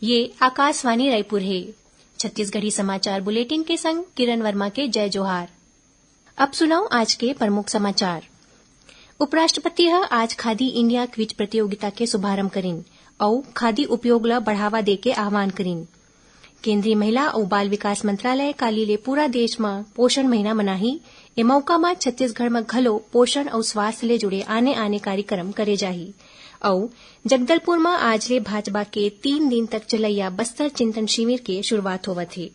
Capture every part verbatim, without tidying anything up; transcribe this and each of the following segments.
ये आकाशवाणी रायपुर हे। छत्तीसगढ़ी समाचार बुलेटिन के संग किरण वर्मा के जय जोहार। अब सुनव आज के प्रमुख समाचार। उपराष्ट्रपति ह आज खादी इंडिया क्विज प्रतियोगिता के शुभारंभ करिन अउ खादी उपयोग ल बढ़ावा दे के आह्वान करिन। केंद्रीय महिला अउ बाल विकास मंत्रालय काली ले पूरा देश म पोषण महीना मनाही। ए मौका म छत्तीसगढ़ म घलो पोषण अउ स्वास्थ्य ले जुड़े आने-आने कार्यक्रम करे जाही। अउ जगदलपुर म आज ले भाजपा के तीन दिन तक चलइया बस्तर चिंतन शिविर के शुरुआत होवत हे।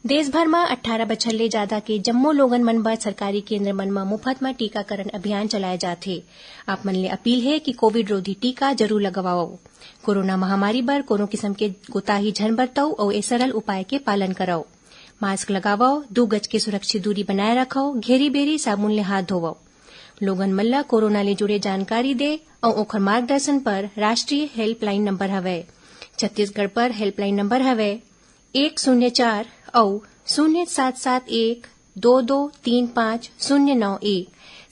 देश भर म अट्ठारह बछर ले जादा के जम्मो लोगन मन बर सरकारी केंद्र मन म मुफ्त म टीकाकरण अभियान चलाए जात हे। आप मन ले अपील हे कि कोविड रोधी टीका जरूर लगवाओ। कोरोना महामारी बर कोनो किसम के कोताही झन बरतव अउ ए सरल उपाय के पालन करव। मास्क लगावव, दू गज के सुरक्षित दूरी बनाए रखव, घेरी-बेरी साबुन ले हाथ धोवव। लोगन मन ल कोरोना ले जुड़े जानकारी दे अउ ओखर मार्गदर्शन पर राष्ट्रीय हेल्पलाइन नंबर हवय। छत्तीसगढ़ पर हेल्पलाइन नंबर हवय एक शून्य चार अउ शून्य सात सात एक दो दो तीन पाँच शून्य नौ एक।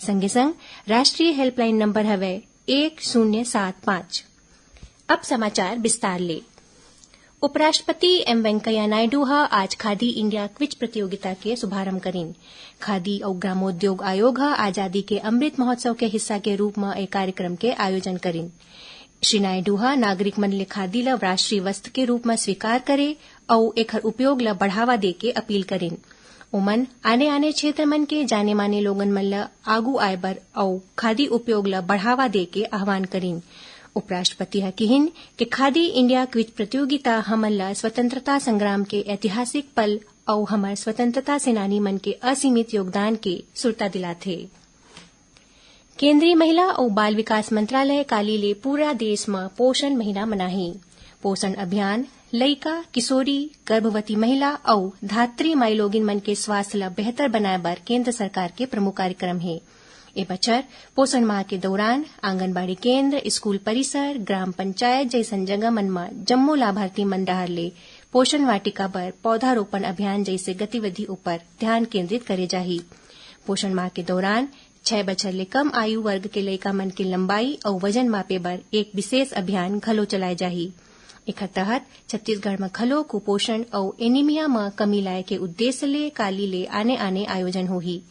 संगे संग राष्ट्रीय हेल्पलाइन नंबर हवय एक शून्य सात पाँच। अब समाचार विस्तार ले। उपराष्ट्रपति एम वेंकैया नायडू ह आज खादी इंडिया क्विज प्रतियोगिता के शुभारंभ करिन। खादी अउ ग्रामोद्योग आयोग ह आजादी के अमृत महोत्सव के हिस्सा के रूप म ए कार्यक्रम के आयोजन करिन। श्री नायडू ह नागरिक मन ले खादी ल राष्ट्रीय वस्त्र के रूप म स्वीकार करे अउ एखर उपयोग ल बढ़ावा दे के अपील करिन। ओमन आने-आने क्षेत्र मन के जाने-माने लोगन मन ल आगू आए बर अउ खादी उपयोग ल बढ़ावा दे के आह्वान करिन। उपराष्ट्रपति ह किहिन कि खादी इंडिया क्विज प्रतियोगिता हमन ल स्वतंत्रता संग्राम के ऐतिहासिक पल अउ हमर स्वतंत्रता सेनानी मन के असीमित योगदान के सुरता दिलाथे। केंद्रीय महिला अउ बाल विकास मंत्रालय काली ले पूरा देश म पोषण महीना मनाही। पोषण अभियान लइका, किशोरी, गर्भवती महिला अउ धात्री माईलोगिन मन के स्वास्थ्य ल बेहतर बनाए बर केंद्र सरकार के प्रमुख कार्यक्रम हे। ए बछर पोषण माह के दौरान आंगनबाड़ी केंद्र, स्कूल परिसर, ग्राम पंचायत जइसन जगह मन म जम्मो लाभार्थी मन डहार ले पोषण वाटिका बर पौधारोपण अभियान जइसे गतिविधि ऊपर ध्यान केंद्रित करे जाही। पोषण माह के दौरान छह बछर ले कम आयु वर्ग के लइका मन के लंबाई अउ वजन मापे बर एक विशेष अभियान घलो चलाए जाही। एखर तहत छत्तीसगढ़ म घलो कुपोषण अउ एनीमिया म कमी लाए के उद्देश्य ले काली ले आने-आने आयोजन होही।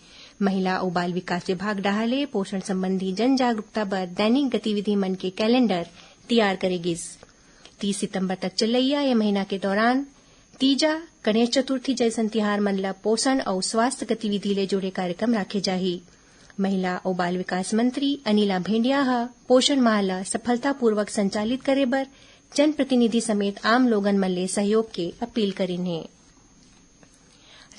महिला अउ बाल विकास विभाग डहार ले पोषण संबंधी जन जागरूकता बर दैनिक गतिविधि मन के कैलेंडर तियार करे गिस। तीस सितंबर तक चलइया ए महीना के दौरान तीजा, गणेश चतुर्थी जइसन तिहार मन ल पोषण अउ स्वास्थ्य गतिविधि ले जुड़े कार्यक्रम राखे जाही। महिला अउ बाल विकास मंत्री अनिला भेंडिया ह पोषण माह ल सफलतापूर्वक संचालित करे बर जनप्रतिनिधि समेत आम लोगन मन ले सहयोग के अपील करिन हे।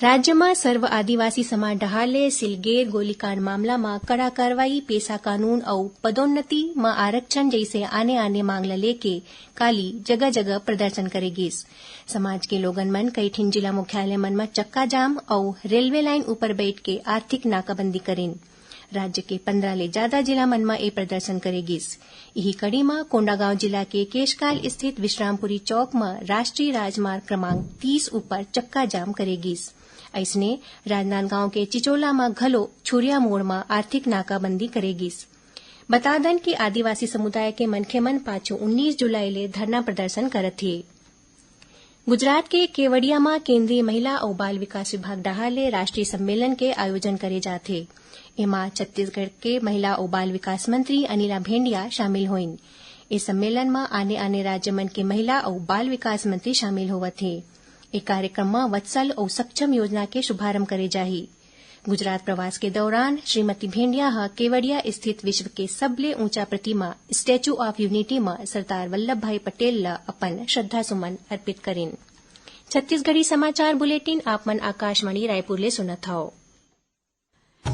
राज्य म सर्व आदिवासी समाज डहार ले सिलगेर गोलीकांड मामला म कड़ा कार्रवाई, पेशा कानून अउ पदोन्नति म आरक्षण जइसे आने-आने मांग ल लेके काली जगह-जगह प्रदर्शन करे गिस। समाज के लोगन मन कई ठिन जिला मुख्यालय मन म चक्का जाम अउ रेलवे लाइन ऊपर बइठ के आर्थिक नाकाबंदी करिन। राज्य के पंद्रह ले जादा जिला मन म ए प्रदर्शन करे गिस। इही कड़ी म कोंडागांव जिला के केशकाल स्थित विश्रामपुरी चौक म राष्ट्रीय राजमार्ग क्रमांक तीस ऊपर चक्का जाम करे गिस। अइसने राजनांदगांव के चिचोला म घलो छुरिया मोड़ म आर्थिक नाकाबंदी करे गिस। बता दन कि आदिवासी समुदाय के मनखे मन पाछू उन्नीस जुलाई ले धरना प्रदर्शन करत हे। गुजरात के केवड़िया म केंद्रीय महिला अउ बाल विकास विभाग डहार ले राष्ट्रीय सम्मेलन के आयोजन करे जात हे। एमा छत्तीसगढ़ के महिला अउ बाल विकास मंत्री अनिला भेंडिया शामिल होइन। ए सम्मेलन म आने-आने राज्य मन के महिला अउ बाल विकास मंत्री शामिल होवत हे। ए कार्यक्रम म वत्सल अउ सक्षम योजना के शुभारंभ करे जाही। गुजरात प्रवास के दौरान श्रीमती भेंडिया ह केवड़िया स्थित विश्व के सबले ऊंचा प्रतिमा Statue of Unity म सरदार वल्लभ भाई पटेल ल अपन श्रद्धा सुमन अर्पित करिन। छत्तीसगढ़ी समाचार बुलेटिन आप मन आकाशवाणी रायपुर ले सुनत हव।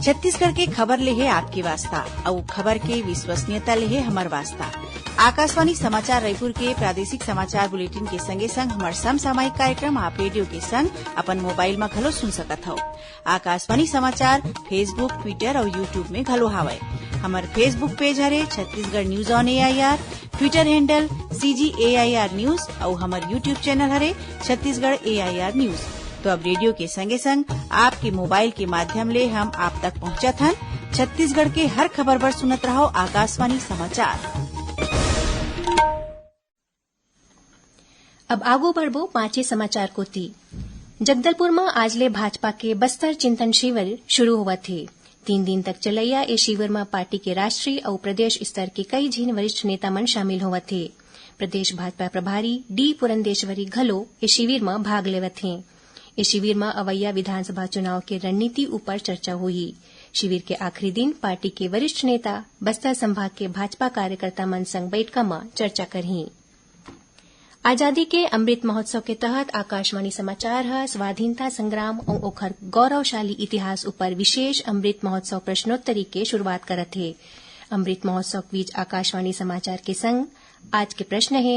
छत्तीसगढ़ के खबर ले हे आपके वास्ता, अउ खबर के विश्वसनीयता ले हे हमर वास्ता। आकाशवाणी समाचार रायपुर के प्रादेशिक समाचार बुलेटिन के संगे संग हमर समसामयिक कार्यक्रम आप रेडियो के संग अपन मोबाइल म घलो सुन सकत हव। आकाशवाणी समाचार Facebook, Twitter अउ YouTube में घलो हावय। हमर Facebook पेज हरे Chhattisgarh news on AIR, Twitter handle CG AIR news अउ हमर YouTube चैनल हरे छत्तीसगढ़ एआईआर न्यूज। तो अब रेडियो के संगे संग आपके मोबाइल के माध्यम ले हम आप तक पहुंचत हन। छत्तीसगढ़ के हर खबर बर सुनत रहव आकाशवाणी समाचार। अब आगू बढ़बो पांचे समाचार कोति। जगदलपुर म आज ले भाजपा के बस्तर चिंतन शिविर शुरू होवत हे। तीन दिन तक चलैया ए शिविर म पार्टी के राष्ट्रीय अउ प्रदेश स्तर के कई झिन वरिष्ठ नेता मन शामिल होवत हे। प्रदेश भाजपा प्रभारी डी पुरंदेश्वरी घलो ए शिविर म भाग लेवत हे। ए शिविर म अवैया विधानसभा चुनाव के रणनीति ऊपर चर्चा होही। शिविर के आखिरी दिन पार्टी के वरिष्ठ नेता बस्तर संभाग के भाजपा कार्यकर्ता मन संग बैठका म चर्चा करही। आजादी के अमृत महोत्सव के तहत आकाशवाणी समाचार ह स्वाधीनता संग्राम अउ ओखर गौरवशाली इतिहास ऊपर विशेष अमृत महोत्सव प्रश्नोत्तरी के शुरुआत करत हे। अमृत महोत्सव क्विज आकाशवाणी समाचार के संग आज के प्रश्न हे,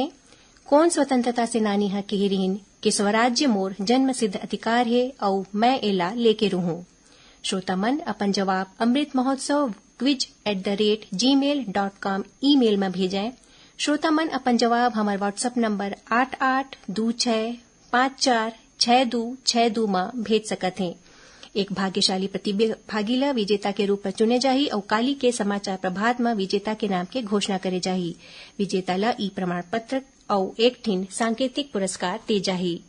कौन स्वतंत्रता सेनानी ह केहे रिहिन कि स्वराज्य मोर जन्मसिद्ध अधिकार हे अउ मैं एला लेके रहूं? श्रोता मन अपन जवाब Amrit Mahotsav quiz at the rate gmail dot com email म भेजें। श्रोता मन अपन जवाब हमर WhatsApp नंबर आठ आठ दू छह पाँच चार छह दू छह दू म भेज सकत हें। एक भाग्यशाली प्रतिभागी ल विजेता के रूप म चुने जाही अउ काली के समाचार प्रभात म विजेता के नाम के घोषणा करे जाही। विजेता ल ई प्रमाण पत्र अउ एक ठिन सांकेतिक पुरस्कार दे जाही।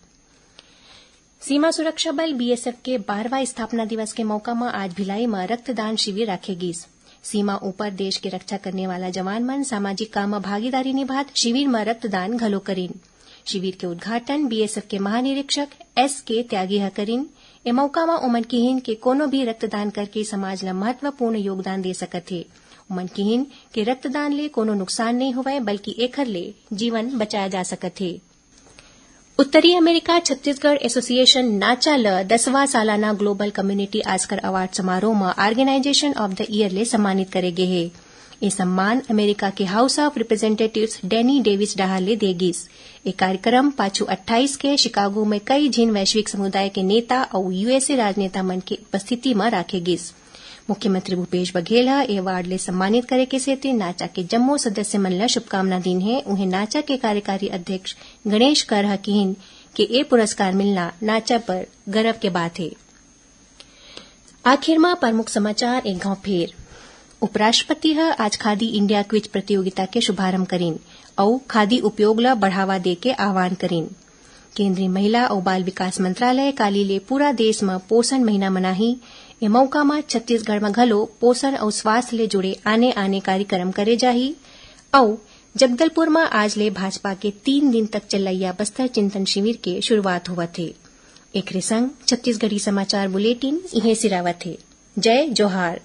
सीमा सुरक्षा बल, बीएसएफ, के बारहवाँ स्थापना दिवस के मौका म आज भिलाई म रक्तदान शिविर राखे गिस। सीमा ऊपर देश के रक्षा करने वाला जवान मन सामाजिक काम म भागीदारी निभात शिविर म रक्तदान घलो करिन। शिविर के उद्घाटन बीएसएफ के महानिरीक्षक एस के त्यागी ह करिन। ए मौका म ओमन किहिन के कोनो भी रक्तदान करके समाज ल महत्वपूर्ण योगदान दे सकत हे। ओमन किहिन के रक्तदान ले कोनो नुकसान नइ होवय, बल्कि एखर ले जीवन बचाया जा सकत हे। उत्तरी अमेरिका छत्तीसगढ़ एसोसिएशन नाचा ल दसवां सालाना ग्लोबल कम्युनिटी आस्कर अवार्ड समारोह म ऑर्गेनाइजेशन ऑफ द ईयर ले सम्मानित करे गे हे। ए सम्मान अमेरिका के house of representatives Danny Davis डहार ले दे गिस। ए कार्यक्रम पाछू अट्ठाईस के शिकागो में कई झिन वैश्विक समुदाय के नेता अउ यूएसए राजनेता मन के उपस्थिति म राखे गिस। मुख्यमंत्री भूपेश बघेल ह ए अवार्ड ले सम्मानित करे के सेती नाचा के जम्मो सदस्य मन ल शुभकामना दीन हे। उहें नाचा के कार्यकारी अध्यक्ष गणेश कर ह किहिन के ए पुरस्कार मिलना नाचा बर गरव के बात हे। आखिर म प्रमुख समाचार एक घांव फेर। उपराष्ट्रपति ह आज खादी इंडिया क्विज प्रतियोगिता के शुभारंभ करिन अउ खादी उपयोग ल बढ़ावा दे के आह्वान करिन। केंद्रीय महिला अउ बाल विकास मंत्रालय काली ले पूरा देश म पोषण महीना मनाही। ए मौका म छत्तीसगढ़ म घलो पोषण अउ स्वास्थ्य ले जुड़े आने-आने कार्यक्रम करे जाही। अउ जगदलपुर म आज ले भाजपा के तीन दिन तक चलइया बस्तर चिंतन शिविर के शुरुआत होवत हे। एखरे संग छत्तीसगढ़ी समाचार बुलेटिन इहें सिरावत हे। जय जोहार।